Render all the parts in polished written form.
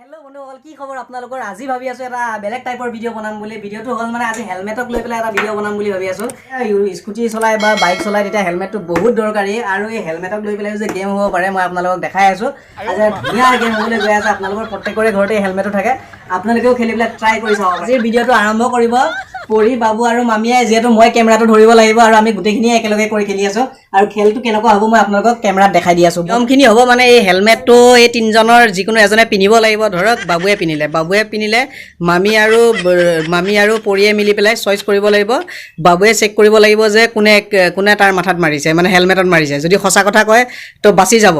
Hello' বন্ধুসকল, কি খবৰ আপোনালোকৰ? আজি ভাবি আছোঁ এটা বেলেগ টাইপৰ ভিডিঅ' বনাম বুলি। ভিডিঅ'টো হ'ল মানে আজি হেলমেটক লৈ পেলাই এটা ভিডিঅ' বনাম বুলি ভাবি আছোঁ। স্কুটি চলাই বা বাইক চলাই তেতিয়া হেলমেটটো বহুত দৰকাৰী আৰু এই হেলমেটক লৈ পেলাই যে গেম হ'ব পাৰে, মই আপোনালোকক দেখাই আছোঁ। আজি ধুনীয়া গেম হ'বলৈ গৈ আছে। আপোনালোকৰ প্ৰত্যেকৰে ঘৰতে হেলমেটো থাকে, আপোনালোকেও খেলি পেলাই ট্ৰাই কৰি চাব। আজিৰ ভিডিঅ'টো আৰম্ভ কৰিব পৰি, বাবু আৰু মামীয়ে। যিহেতু মই কেমেৰাটো ধৰিব লাগিব আৰু আমি গোটেইখিনিয়ে একেলগে কৰি খেলি আছোঁ আৰু খেলটো কেনেকুৱা হ'ব মই আপোনালোকক কেমেৰাত দেখাই দি আছোঁ। নিয়মখিনি হ'ব মানে এই হেলমেটটো এই তিনিজনৰ যিকোনো এজনে পিন্ধিব লাগিব। ধৰক বাবুৱে পিন্ধিলে, মামী আৰু পৰিয়ে মিলি পেলাই চইচ কৰিব লাগিব। বাবুৱে চেক কৰিব লাগিব যে কোনে কোনে তাৰ মাথাত মাৰিছে, মানে হেলমেটত মাৰিছে। যদি সঁচা কথা কয় তো বাচি যাব।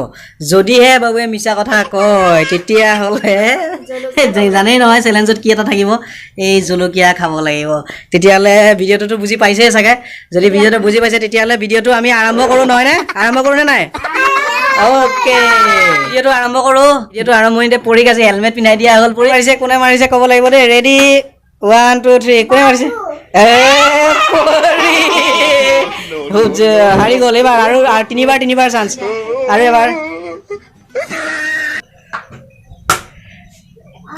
যদিহে বাবুৱে মিছা কথা কয়, তেতিয়াহ'লে জানেই নহয় চেলেঞ্জত কি এটা থাকিব, এই জলকীয়া খাব লাগিব। তেতিয়াহ'লে ভিডিঅ'টোতো বুজি পাইছেই চাগে। যদি ভিডিঅ'টো বুজি পাইছে, তেতিয়াহ'লে ভিডিঅ'টো আমি আৰম্ভ কৰোঁ, নহয়নে? আৰম্ভ কৰোঁনে নাই? অ'কে, ভিডিঅ'টো আৰম্ভ কৰোঁ। ভিডিঅ'টো আৰম্ভণিতে পৰীক আজি হেলমেট পিন্ধাই দিয়া হ'ল। পৰি মাৰিছে, কোনে মাৰিছে ক'ব লাগিব দেই। ৰেডি, ওৱান, টু, থ্ৰী, কোনে মাৰিছে? এ পৰি হাৰি গ'ল। এইবাৰ আৰু তিনিবাৰ, তিনিবাৰ চান্স। আৰু এবাৰ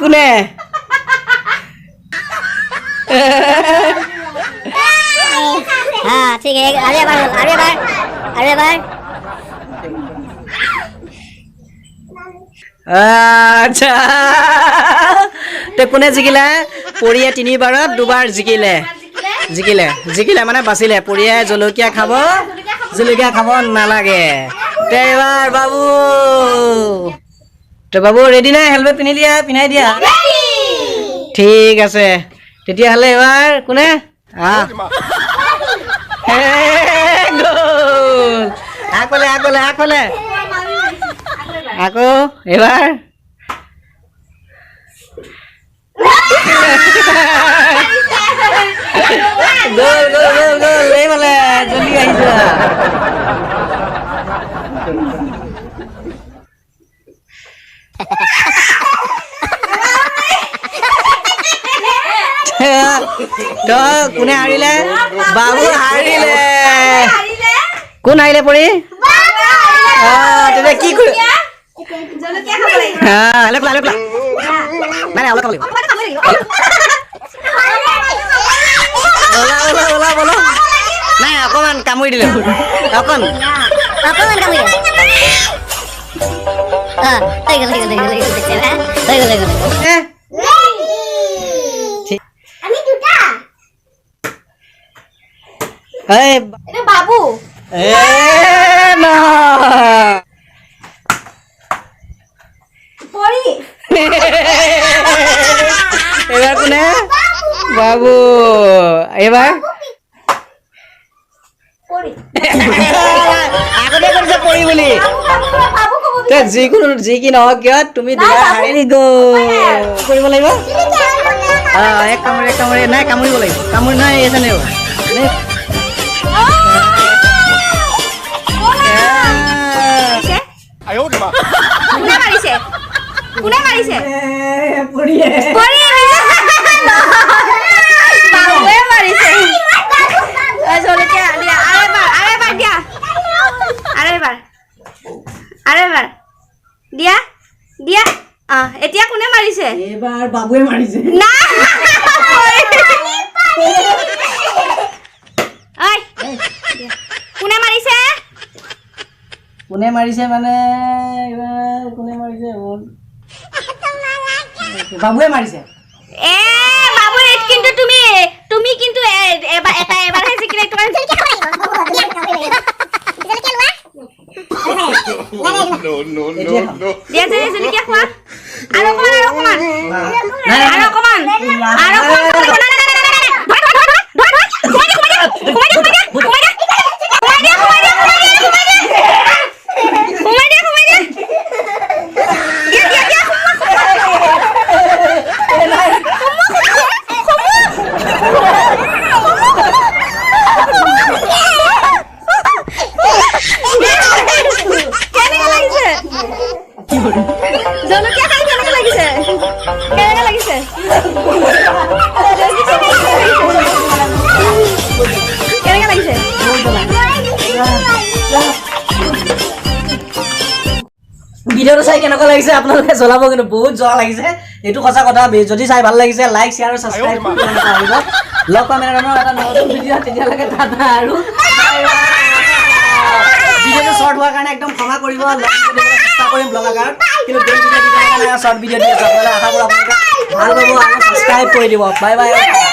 কোনে? হা, ঠিক। আৰু এবাৰ হ'ল, আৰু এবাৰ, আৰু এবাৰ। আচ্ছা, তে কোনে জিকিলে? পৰিয়ে তিনিবাৰত দুবাৰ জিকিলে। জিকিলে, জিকিলে মানে বাচিলে। পৰিয়ে জলকীয়া খাব, জলকীয়া খাব নালাগে। তে এইবাৰ বাবু। তে বাবু ৰেডি নাই? হেলমেট পিন্ধি দিয়া, পিন্ধাই দিয়া। ঠিক আছে, তেতিয়াহ'লে এইবাৰ কোনে? গ'ল। আগফালে, আগফালে, আগফালে। আকৌ এইবাৰ গ'ল, গ'ল, গ'ল, গ'ল। এইফালে জলদি আহি যোৱা। তো কোনে হাৰিলে? বাবু হাৰিলে। কোন হাৰিলে? পৰি। তেতিয়া কি কৰি নাই, অলপ খাব লাগিব। ওলা, ওলা, ওলা। নাই, অকণমান কামুৰি দিলে, অকণ। অকণমান কামুৰি। হৈ গ'ল, হৈ গ'ল, হৈ গ'ল, হৈ গ'ল, হৈ গ'ল। আমি দুটা। এই বাবু। এ নহয়। পৰি। এইবাৰ কোনে? বাবু। এইবাৰ পৰি। আগতে কৰিছে পৰি বুলি। বাবু ক'ব। তে যিকোনো যি কি নহওক কিয়, তুমি দুবাৰ হাৰি গ'ল। কৰিব লাগিব এক কামুৰি, এক কামুৰি। নাই, কামুৰিব লাগিব। কামুৰি নাই, এই নাই। কোনে মাৰিছে? কোনে মাৰিছে? পৰিয়ে। পৰি। বাবুৱে মাৰিছে। জলকীয়া দিয়া। আৰু এবাৰ, আৰু এবাৰ দিয়া। আৰু এবাৰ, আৰু এবাৰ দিয়া, দিয়া। অ, এতিয়া কোনে মাৰিছে? এইবাৰ বাবুৱে মাৰিছে। না, ঐ, কোনে মাৰিছে? কোনে মাৰিছে মানে এইবাৰ কোনে মাৰিছে? বাবুৱে মাৰিছে। এ বাবু, কিন্তু তুমি কিন্তু এবাৰ এটা এবাৰহে জিকিলে তোমাৰ। দিয়া, দিয়া, জলকীয়া খোৱা। আৰু অকণমান, আৰু অকণমান, আৰু অকণমান, আৰু অকণমান। সোমাই দিয়া, সোমাই দিয়া, দিয়া, দিয়া, দিয়া। কেনেকুৱা লাগিছে জলকীয়া খাই? কেনেকুৱা লাগিছে? কেনেকুৱা লাগিছে? ভিডিঅ'টো চাই কেনেকুৱা লাগিছে আপোনালোকে জনাব। কিন্তু বহুত জ্বলা লাগিছে, এইটো সঁচা কথা। যদি চাই ভাল লাগিছে, লাইক, শ্বেয়াৰ আৰু ছাবস্ক্ৰাইব কৰিব নাপাহৰিব। লগ পাম এনেধৰণৰ এটা নতুন ভিডিঅ'। তেতিয়ালৈকে টাটা। আৰু ভিডিঅ'টো শ্বৰ্ট হোৱাৰ কাৰণে একদম ক্ষমা কৰিব। লং দিবলৈ চেষ্টা কৰিম ব্লগ আকাৰত, কিন্তু ভিডিঅ' দিবৰ কাৰণে শ্বৰ্ট ভিডিঅ' দি আছোঁ আপোনালোকে। আশা কৰোঁ আপোনালোকে ভাল পাব আৰু ছাবস্ক্ৰাইব কৰি দিব। Bye bye.